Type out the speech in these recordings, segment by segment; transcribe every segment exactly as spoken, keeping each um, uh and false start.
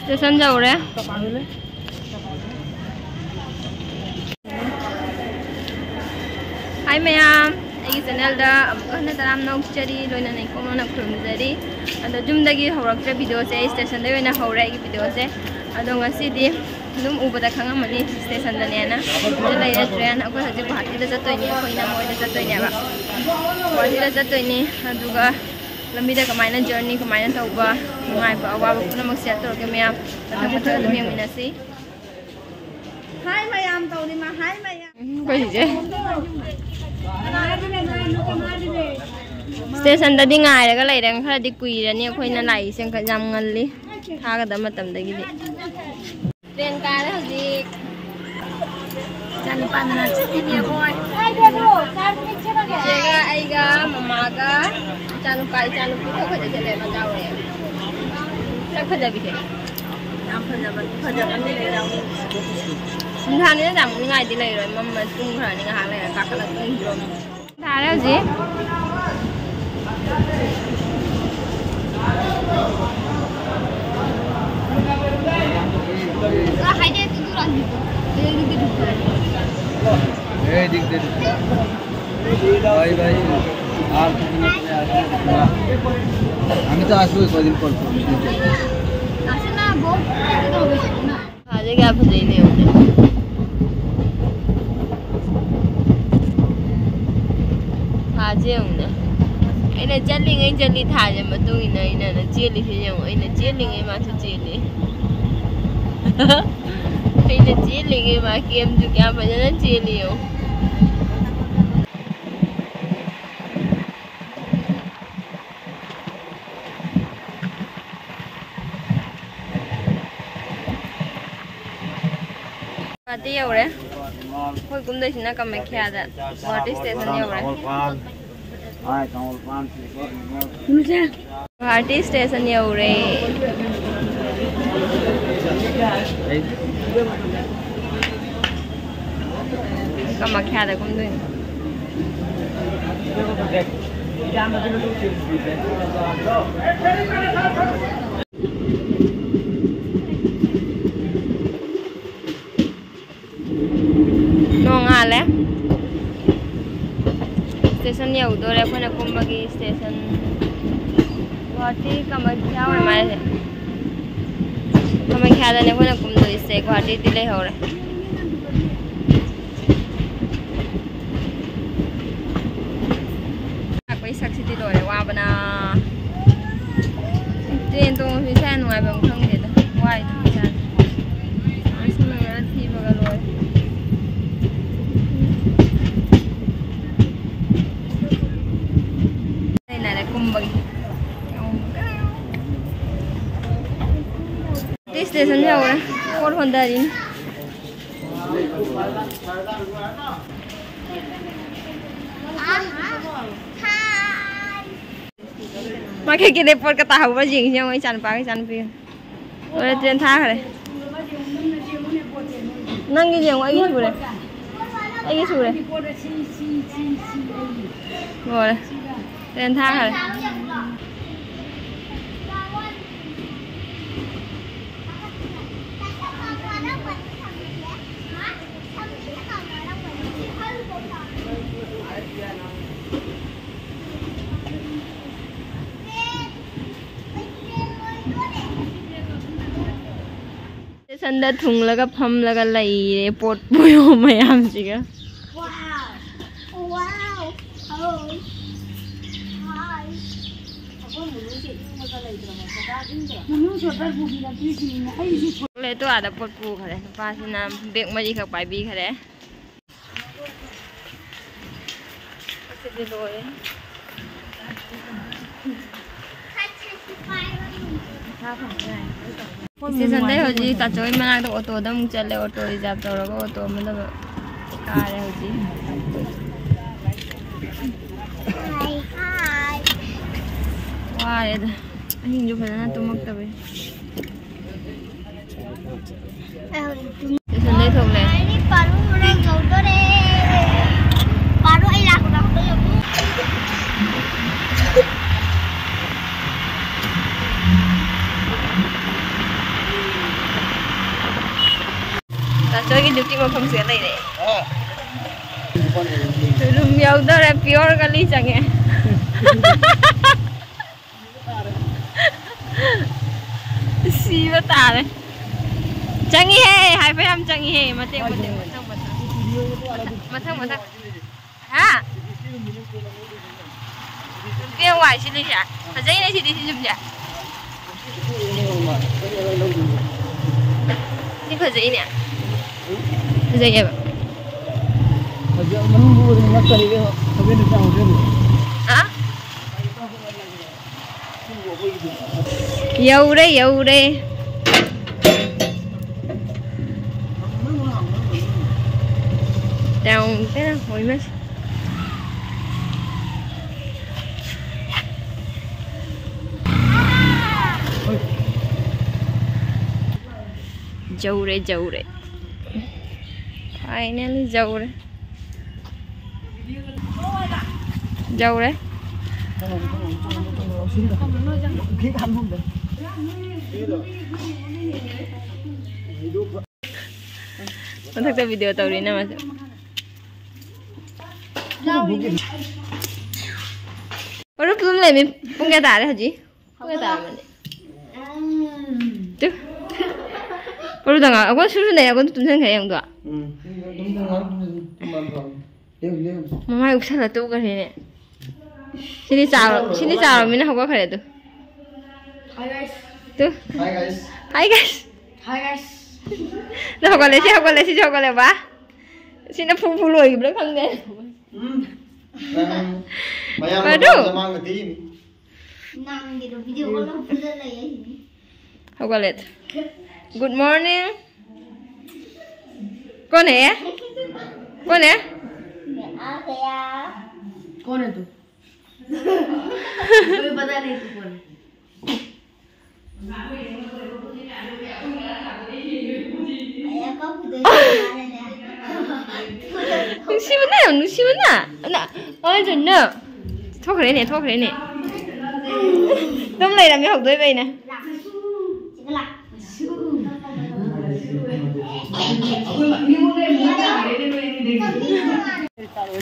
Station ꯌꯧꯔꯦ꯫ ꯍꯥꯏ ꯃꯌꯥꯝ, ꯑꯩꯒꯤ channelꯗ ꯑꯃꯨꯛꯀ ꯍꯟꯅ ꯇꯔꯥꯝꯅ ꯑꯣꯛꯆꯔꯤ, ꯂꯣꯏꯅꯅ ꯏꯀꯣꯛꯅꯅ ꯈꯨꯔꯨꯝꯖꯔꯤ꯫ ꯑꯗꯣ ꯌꯨꯝꯗꯒꯤ ꯍꯧꯔꯛꯇ꯭ꯔꯦ videoꯁꯦ, ꯑꯩ stationꯗꯩ ꯑꯣꯏꯅ ꯍꯧꯔꯦ ꯑꯩꯒꯤ videoꯁꯦ꯫ ꯑꯗꯣ ꯉꯁꯤꯗꯤ ꯑꯗꯨꯝ ꯎꯕꯗ ꯈꯪꯉꯝꯃꯅꯤ stationꯗꯅꯦꯅ꯫ ꯁꯤꯗ ꯂꯩꯔꯦ train, ꯑꯩꯈꯣꯏ ꯍꯧꯖꯤꯛ ꯒꯨꯍꯥꯇꯤꯗ ꯆꯠꯇꯣꯏꯅꯤ, ꯑꯩꯈꯣꯏ ꯏꯅꯝꯃ ꯍꯣꯏꯗ ꯆꯠꯇꯣꯏꯅꯦꯕ꯫ ꯒꯨꯍꯥꯇꯤꯗ ꯆꯠꯇꯣꯏꯅꯤ, ꯑꯗꯨꯒ ꯂꯝꯕꯤꯗ ꯀꯃꯥꯏꯅ journey ꯀꯃꯥꯏꯅ ꯇꯧꯕ, ꯅꯨꯡꯉꯥꯏꯕ ꯑꯋꯥꯕ ꯄꯨꯝꯅꯃꯛ share ꯇꯧꯔꯛꯀꯦ ꯃꯌꯥꯝ꯫ ꯃꯊꯪ ꯃꯊꯪ ꯑꯗꯨꯝ ꯌꯦꯡꯃꯤꯟꯅꯁꯤ꯫ ꯍꯥꯏ ꯃꯌꯥꯝ ꯇꯧꯔꯤ ꯃꯥ, ꯍꯥꯏ ꯃꯌꯥꯝ꯫ ꯎꯝ, ꯑꯩꯈꯣꯏ ꯆꯤꯆꯦ꯫ Stationꯗꯗꯤ ꯉꯥꯏꯔꯒ ꯂꯩꯔꯦ, ꯈꯔꯗꯤ ꯀꯨꯏꯔꯅꯤ ꯑꯩꯈꯣꯏꯅ ꯂꯥꯛꯏꯁꯦ, ꯌꯥꯝ ꯉꯜꯂꯤ ꯊꯥꯒꯗꯕ ꯃꯇꯝꯗꯒꯤꯗꯤ꯫ Train ꯀꯥꯔꯦ ꯍꯧꯖꯤꯛ꯫ ꯏꯆꯥꯅꯨꯄꯥ ꯃꯅꯥꯛ ꯆꯠꯈꯤꯅꯤ ꯑꯩꯈꯣꯏ꯫ ꯏꯆꯦꯒ ꯑꯩꯒ ꯃꯃꯥꯒ ꯏꯆꯥꯅꯨꯄꯥ, ꯏꯆꯥꯅꯨꯄꯤ ꯑꯩꯈꯣꯏꯗ ꯆꯠꯂꯦ ꯃꯆꯥ ꯑꯣꯏꯌꯦ꯫ ꯁꯛ ꯐꯖꯕꯤꯁꯦ꯫ ꯌꯥꯝ ꯐꯖꯕ, ꯐꯖꯕ ꯃꯤ ꯂꯩꯔꯝꯃꯤ꯫ ꯅꯨꯡꯗꯥꯡꯅꯤꯅ ꯌꯥꯝ ꯅꯨꯡꯉꯥꯏꯗꯤ ꯂꯩꯔꯣꯏ꯫ ꯃꯝꯃ ꯇꯨꯝꯈ꯭ꯔꯅꯤ ꯉꯥꯏꯍꯥꯛ ꯂꯩꯔ ꯀꯥꯈꯠꯂ ꯇꯨꯝꯈ꯭ꯔꯣ꯫ ꯊꯥꯔꯦ ꯍꯧꯖꯤꯛ꯫ এই দিক দিয়ে ঢুকতে। ভাই, ভাই, আর আমি তো আসবো কদিন পর পর। ꯊꯥꯁꯦ ꯀꯌꯥ ꯐꯖꯩꯅꯣ ꯌꯦꯡꯉꯨꯅꯦ꯫ ꯊꯥꯁꯦ ꯌꯦꯡꯉꯨꯅꯦ꯫ ꯑꯩꯅ ꯆꯠꯂꯤꯉꯩ ꯆꯠꯂꯤ ꯊꯥꯁꯦ ꯃꯇꯨꯡ ꯏꯟꯅ ꯑꯩꯅ ꯆꯦꯜꯂꯤꯁꯦ ꯌꯦꯡꯉꯨ꯫ ꯑꯩꯅ ꯆꯦꯜꯂꯤꯉꯩ ꯃꯥꯁꯨ ꯆꯦꯜꯂꯤ꯫ ꯑꯩꯅ ꯆꯦꯜꯂꯤꯉꯩ ꯃꯥ ꯀꯦꯝꯁꯨ ꯀꯌꯥꯝ ꯐꯖꯅ ꯆꯦꯜꯂꯤ ꯌꯦꯡꯉꯨ꯫ ꯒꯨꯍꯥꯇꯤ ꯌꯧꯔꯦ꯫ ꯑꯩꯈꯣꯏ ꯀꯨꯝꯗꯣꯏꯁꯤꯅ ꯀꯥꯃꯈ꯭ꯌꯥꯗ꯫ ꯒꯨꯍꯥꯇꯤ station ꯌꯧꯔꯦ꯫ ꯒꯨꯍꯥꯇꯤ station ꯌꯧꯔꯦ꯫ ꯀꯥꯃꯈ꯭ꯌꯥꯗ ꯀꯨꯝꯗꯣꯏꯅꯤ꯫ ꯌꯧꯗꯣꯔꯦ ꯑꯩꯈꯣꯏꯅ ꯀꯨꯝꯕꯒꯤ ꯁ꯭ꯇꯦꯁꯟ꯫ ꯒꯨꯍꯥꯇꯤ ꯀꯥꯃꯈ꯭ꯌꯥ ꯑꯣꯏꯔ ꯃꯥꯜꯂꯦ꯫ ꯀꯥꯃꯈ꯭ꯌꯥꯗꯅꯦ ꯑꯩꯈꯣꯏꯅ ꯀꯨꯝꯗꯣꯏꯁꯦ, ꯒꯨꯍꯥꯇꯤꯗꯤ ꯂꯩꯍꯧꯔꯦ꯫ ꯂꯥꯛꯄꯩ ꯁꯛꯁꯤꯗꯤ ꯂꯣꯏꯔꯦ, ꯋꯥꯕꯅ꯫ ꯇ꯭ꯔꯦꯟ ꯇꯣꯡꯕꯁꯤ ꯏꯁꯥ ꯅꯨꯡꯉꯥꯏꯕꯝ ꯈꯪꯗꯦꯗ, ꯋꯥꯏꯗ ꯏꯁꯥꯁꯦ꯫ ꯊꯤꯕꯒ ꯂꯣꯏꯔꯦ꯫ ꯂꯩꯅꯔꯦ ꯀꯨꯝꯕꯒꯤ꯫ ꯁ꯭ꯇꯦꯁꯟ ꯌꯧꯔꯦ꯫ ꯄꯣꯠ ꯍꯣꯟꯗꯔꯤꯅꯤ꯫ ꯃꯥ ꯀꯩꯀꯩꯗꯩ ꯄꯣꯠꯀ ꯇꯥꯍꯧꯕ꯭ꯔꯥ ꯌꯦꯡꯁꯤ꯫ ꯌꯦꯡꯉꯣ, ꯏꯆꯥꯅꯨꯄꯥꯒ ꯏꯆꯥꯅꯨꯄꯤꯒ꯫ ꯂꯣꯏꯔꯦ, ꯇ꯭ꯔꯦꯟ ꯊꯥꯈ꯭ꯔꯦ꯫ ꯅꯪꯒꯤ ꯌꯦꯡꯉꯣ, ꯑꯩꯒꯤ ꯁꯨꯔꯦ꯫ ꯑꯩꯒꯤ ꯁꯨꯔꯦ꯫ ꯂꯣꯏꯔꯦ꯫ ꯇ꯭ꯔꯦꯟ ꯊꯥꯈ꯭ꯔꯦ꯫ ꯁ꯭ꯇꯦꯁꯟꯗ ꯊꯨꯡꯂꯒ ꯐꯝꯂꯒ ꯂꯩꯔꯦ, ꯄꯣꯠ ꯄꯣꯌꯣ ꯃꯌꯥꯝꯁꯤꯒ꯫ Wow. Wow. Oh. Hi. ꯆꯣꯀ꯭ꯂꯦꯠꯇꯣ ꯑꯥꯗ ꯄꯣꯠ ꯄꯨꯈ꯭ꯔꯦ꯫ ꯅꯨꯄꯥꯁꯤꯅ ꯕꯦꯒ ꯃꯔꯤꯈꯛ ꯄꯥꯏꯕꯤꯈ꯭ꯔꯦ꯫ ꯑꯁꯤꯗꯤ ꯂꯣꯏꯔꯦ꯫ ꯏꯁꯇꯦꯁꯟꯗꯩ ꯍꯧꯖꯤꯛ ꯇꯥꯆꯧꯒꯤ ꯃꯅꯥꯛꯇ ꯑꯣꯇꯣꯗ ꯑꯃꯨꯛ ꯆꯠꯂꯦ꯫ ꯑꯣꯇꯣ ꯔꯤꯖꯥꯕ ꯇꯧꯔꯒ ꯑꯣꯇꯣ ꯑꯃꯗ ꯀꯥꯔꯦ ꯍꯧꯖꯤꯛ꯫ ꯋꯥꯔꯦꯗ, ꯑꯍꯤꯡꯁꯨ ꯐꯖꯅ ꯇꯨꯝꯃꯛꯇꯕꯩ꯫ ꯁ꯭ꯇꯦꯁꯟꯗꯩ ꯊꯣꯛꯂꯦ꯫ ꯄꯥꯔꯨ ꯍꯣꯔꯦꯟ ꯌꯧꯗꯣꯔꯦ꯫ ꯄꯥꯔꯨ ꯑꯩ ꯂꯥꯛꯄꯗ ꯍꯧꯒꯠꯂꯒ꯫ ꯇꯥꯆꯧꯒꯤ ꯗ꯭ꯌꯨꯇꯤ ꯃꯐꯝꯁꯤꯗ ꯂꯩꯔꯦ꯫ ꯔꯨꯝ ꯌꯧꯗꯧꯔꯦ, ꯄꯤꯌꯣꯔ ꯒꯂꯤ ꯆꯪꯉꯦ꯫ ꯁꯤꯕ ꯇꯥꯔꯦ꯫ ꯆꯪꯉꯤꯍꯦ, ꯍꯥꯏꯕ ꯌꯥꯝ ꯆꯪꯉꯤꯍꯦ꯫ ꯃꯇꯦꯛ ꯃꯇꯦꯛ, ꯃꯊꯪ ꯃꯊꯪ꯫ ꯃꯊꯪ ꯃꯊꯪ꯫ ꯍꯥ? ꯏꯕꯦꯝ, ꯋꯥꯏ ꯁꯤꯠꯂꯤꯁꯦ꯫ ꯐꯖꯩꯅꯦ ꯁꯤꯗꯤ, ꯁꯤ ꯌꯨꯝꯁꯦ꯫ ꯁꯤ ꯐꯖꯩꯅꯦ꯫ ꯐꯖꯩꯌꯦꯕ꯫ ꯐꯖ-, ꯃꯅꯨꯡꯗ ꯎꯔꯗꯤ ꯉꯛꯀꯅꯤ ꯏꯕꯦꯝꯃ꯫ ꯍꯣꯔꯦꯟ ꯅꯨꯡꯗꯥꯡ ꯍꯣꯔꯦꯟ꯫ ꯍꯥ? ꯌꯧꯔꯦ, ꯌꯧꯔꯦ꯫ ꯇꯦꯡ, ꯇꯦꯡ, ꯑꯣꯏꯃꯁꯤ꯫ ꯌꯧꯔꯦ, ꯌꯧꯔꯦ꯫ Finally ꯌꯧꯔꯦ꯫ ꯌꯧꯔꯦ꯫ ꯃꯊꯛꯇ video ꯇꯧꯔꯤꯅ ꯃꯥꯁꯨ꯫ ꯃꯔꯨꯞ ꯑꯗꯨꯝ ꯂꯩꯃꯤ꯫ ꯄꯨꯡ ꯀꯌꯥ ꯇꯥꯔꯦ ꯍꯧꯖꯤꯛ? ꯄꯨꯡ ꯀꯌꯥ ꯇꯥꯔꯝꯃꯅꯤ? ꯇꯨ꯫ ꯄꯔꯨꯗ ꯉꯥ-, ꯑꯩꯈꯣꯏ ꯁꯨꯔ ꯁꯨꯔ ꯂꯩ, ꯑꯩꯈꯣꯏ ꯇꯨꯝꯁꯤꯟꯈ꯭ꯔꯦ ꯌꯦꯡꯗꯣ꯫ ꯎꯝ꯫ ꯑꯗꯨꯝ ꯉꯥꯏꯍꯥꯛ ꯇꯨꯝꯁꯤꯟ-, ꯇꯨꯝꯃꯝ ꯐꯝ꯫ ꯂꯦꯡꯉꯨ, ꯂꯦꯡꯉꯨ꯫ ꯃꯃꯥꯏ ꯎꯞꯁꯜꯂ ꯇꯨꯝꯈ꯭ꯔꯦꯅꯦ꯫ ꯁꯤꯗꯤ ꯆꯥꯎꯔ-, ꯁꯤꯗꯤ ꯆꯥꯎꯔꯕꯅꯤꯅ ꯍꯧꯒꯠꯈ꯭ꯔꯦ ꯑꯗꯨ꯫ Hi guys꯫ Two. Hi guys꯫ Hi guys꯫ Hi guys꯫ ꯅꯪ ꯍꯧꯒꯠꯂꯦ, ꯁꯤ ꯍꯧꯒꯠꯂꯦ, ꯁꯤꯁꯨ ꯍꯧꯒꯠꯂꯦ ꯕꯥ꯫ ꯁꯤꯅ ꯐꯨ ꯐꯨ ꯂꯣꯏꯈꯤꯕ꯭ꯔꯥ ꯈꯪꯗꯦ꯫ ꯎꯝ꯫ ꯃꯌꯥꯝ ꯄꯥꯗꯨ! ꯃꯃꯥꯡꯗ ꯃꯥꯡꯒ ꯊꯤꯔꯤꯃꯤ꯫ ꯅꯪꯒꯤꯗꯣ video call ꯇꯧ ꯐꯨꯖꯜꯂꯛꯑꯦ ꯑꯩꯁꯤꯗꯤ꯫ ꯍꯧꯒꯠꯂꯦ꯫ Good morning. कौन है ये? कौन है? मैं आ गया। कौन है तू? कोई पता नहीं तू कौन है। ꯅꯨꯡꯁꯤꯕꯅ, ꯅꯨꯡꯁꯤꯕꯅ꯫ ꯅ-, ꯑꯣꯏ, ꯖꯨꯟꯅ꯫ ꯊꯣꯛꯈ꯭ꯔꯦꯅꯦ, ꯊꯣꯛꯈ꯭ꯔꯦꯅꯦ꯫ ꯑꯗꯨꯝ ꯂꯩꯔꯝꯃꯦ, ꯍꯧꯗꯣꯏꯕ ꯑꯩꯅ꯫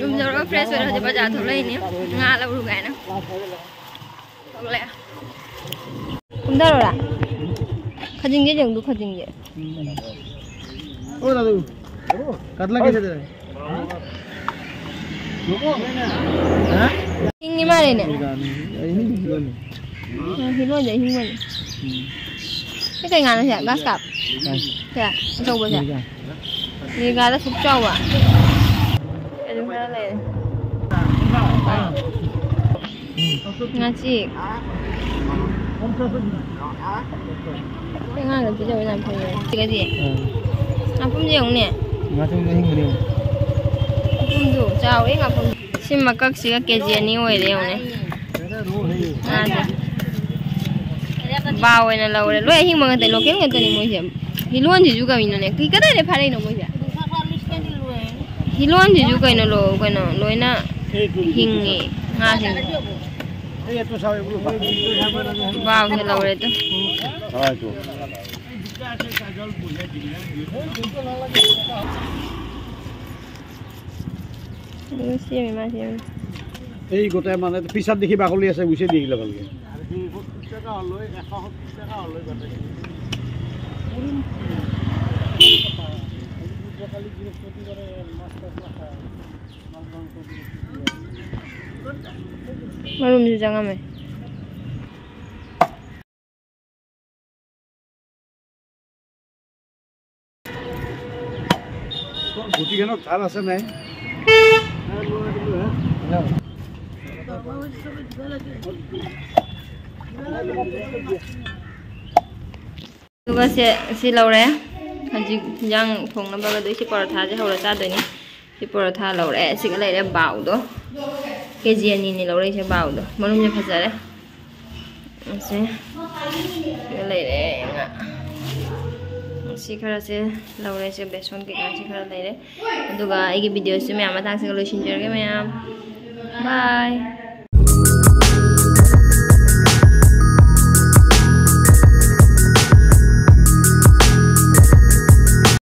ꯔꯨꯝ ꯌꯧꯔꯒ ꯐ꯭ꯔꯦꯁ ꯑꯣꯏꯔ ꯍꯧꯖꯤꯛ ꯕꯖꯥꯔ ꯊꯣꯛꯂꯛꯏꯅꯦ꯫ ꯉꯥ ꯂꯧꯔꯨ ꯀꯥꯏꯅ꯫ ꯊꯣꯛꯂꯛꯑꯦ꯫ ꯀꯨꯝꯊꯔꯣꯔꯥ? ꯈꯖꯤꯡꯁꯦ ꯌꯦꯡꯗꯨ, ꯈꯖꯤꯡꯁꯦ꯫ ꯀꯠꯂꯒꯦ ꯁꯤꯗ꯫ ꯍꯥ? ꯍꯤꯡꯉꯤ ꯃꯥꯜꯂꯦꯅꯦ꯫ ꯑꯩ ꯍꯤꯡꯉꯤ ꯍꯤꯡꯉꯤ꯫ ꯑ, ꯍꯤꯂꯣꯟꯁꯦ ꯑꯍꯤꯡꯕꯅꯤ꯫ ꯁꯤ ꯀꯩ ꯉꯥꯅꯣ ꯁꯦ? ꯒ꯭ꯔꯥꯁ ꯀꯥꯞ? ꯁꯦ, ꯑꯆꯧꯕꯁꯦ? ꯃꯤꯔꯒꯥꯗ ꯁꯨꯛ ꯆꯥꯎꯕ꯫ ꯑꯗꯨꯝ ꯈꯔ ꯂꯩꯔꯦ꯫ ꯉꯥꯆꯤꯛ꯫ ꯑꯉꯥꯡꯗ ꯄꯤꯖꯕ ꯌꯥꯝ ꯐꯩꯌꯦ꯫ ꯁꯤꯒꯗꯤ? ꯉꯥꯄꯨꯝꯁꯦ ꯌꯦꯡꯉꯨꯅꯦ꯫ ꯉꯥꯄꯨꯝꯗꯣ ꯑꯍꯤꯡꯕꯅꯦ꯫ ꯉꯥꯄꯨꯝꯗꯣ ꯆꯥꯎꯋꯦ, ꯉꯥꯄꯨꯝ꯫ ꯁꯤ ꯃꯀꯛꯁꯤꯒ ꯀꯦ ꯖꯤ ꯑꯅꯤ ꯑꯣꯏꯔꯦ ꯌꯦꯡꯉꯨꯅꯦ꯫ ꯉꯥꯁꯦ꯫ ꯕꯥꯎ ꯑꯣꯏꯅ ꯂꯧꯔꯦ꯫ ꯂꯣꯏ ꯑꯍꯤꯡꯕ ꯉꯥꯛꯇꯅꯤ, ꯂꯣꯀꯦꯜ ꯉꯥꯛꯇꯅꯤ ꯃꯣꯏꯁꯦ꯫ ꯍꯤꯂꯣꯟꯁꯤꯁꯨ ꯀꯃꯤꯅꯣꯅꯦ? ꯀꯤ-, ꯀꯗꯥꯏꯗꯩ ꯐꯥꯔꯛꯏꯅꯣ ꯃꯣꯏꯁꯦ? ꯍꯤꯂꯣꯟꯁꯤꯁꯨ ꯀꯩꯅꯣ ꯂꯣ-, ꯀꯩꯅꯣ ꯂꯣꯏꯅ ꯍꯤꯡꯉꯤ ꯉꯥꯁꯤꯡꯁꯦ꯫ ꯕꯥꯎꯁꯦ ꯂꯧꯔꯦ ꯑꯗꯨ꯫ ꯑꯗꯨ ꯁꯦꯝꯃꯤ ꯃꯥ ꯁꯦꯝꯃꯤ꯫ এই গোটাই মানে পিছত দেখি বাকলি আছে, গুচাই দি দিলে ভালকে। ꯃꯔꯨꯝꯁꯨ ꯆꯪꯉꯝꯃꯦ꯫ গুটিখনত ধান আছে নাই? ꯑꯗꯨꯒ ꯁꯦ, ꯁꯤ ꯂꯧꯔꯦ꯫ ꯍꯧꯖꯤꯛ ꯏꯟꯖꯥꯡ ꯊꯣꯡꯅꯕꯒ ꯑꯗꯨ ꯁꯤ ꯄꯔꯣꯊꯥꯁꯦ ꯍꯧꯔ ꯆꯥꯗꯣꯏꯅꯤ꯫ ꯁꯤ ꯄꯔꯣꯊꯥ ꯂꯧꯔꯦ꯫ ꯁꯤꯒ ꯂꯩꯔꯦ ꯕꯥꯎꯗꯣ꯫ ꯀꯦ ꯖꯤ ꯑꯅꯤꯅꯤ ꯂꯧꯔꯛꯏꯁꯦ ꯕꯥꯎꯗꯣ꯫ ꯃꯔꯨꯝꯁꯦ ꯐꯖꯔꯦ꯫ ꯑꯁꯦ꯫ ꯁꯤꯒ ꯂꯩꯔꯦ ꯉꯥ꯫ ꯁꯤ ꯈꯔꯁꯦ ꯂꯧꯔꯦ꯫ ꯁꯤ ꯕꯦꯁꯣꯟ ꯀꯩꯀꯥꯁꯦ ꯈꯔ ꯂꯩꯔꯦ꯫ ꯑꯗꯨꯒ ꯑꯩꯒꯤ ꯚꯤꯗꯤꯑꯣꯁꯦ ꯃꯌꯥꯝ ꯃꯇꯥꯡꯁꯤꯒ ꯂꯣꯏꯁꯤꯟꯖꯔꯒꯦ ꯃꯌꯥꯝ꯫ ꯕꯥꯏ꯫